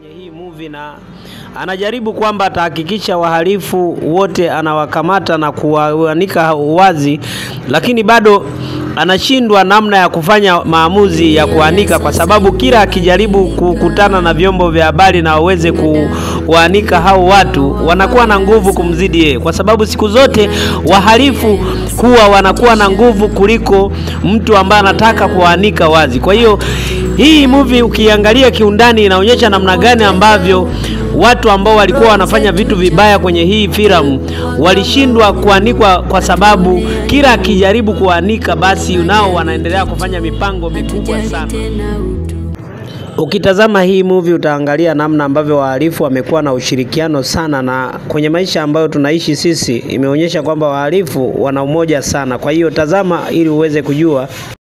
Kwenye hii movie na anajaribu kwamba atahakikisha wahalifu wote anawakamata na kuwaanika wazi, lakini bado anashindwa namna ya kufanya maamuzi ya kuanika, kwa sababu kila akijaribu kukutana na vyombo vya habari na waweze kuwaanika hao watu, wanakuwa na nguvu kumzidi yeye, kwa sababu siku zote wahalifu huwa wanakuwa na nguvu kuliko mtu ambaye anataka kuanika wazi. Kwa hiyo hii movie ukiangalia kiundani inaonyesha namna gani ambavyo watu ambao walikuwa wanafanya vitu vibaya kwenye hii filamu walishindwa kuanikwa, kwa sababu kila akijaribu kuanika basi nao wanaendelea kufanya mipango mikubwa sana. Ukitazama hii movie utaangalia namna ambavyo wahalifu wamekuwa na ushirikiano sana, na kwenye maisha ambayo tunaishi sisi imeonyesha kwamba wahalifu wana umoja sana. Kwa hiyo tazama ili uweze kujua.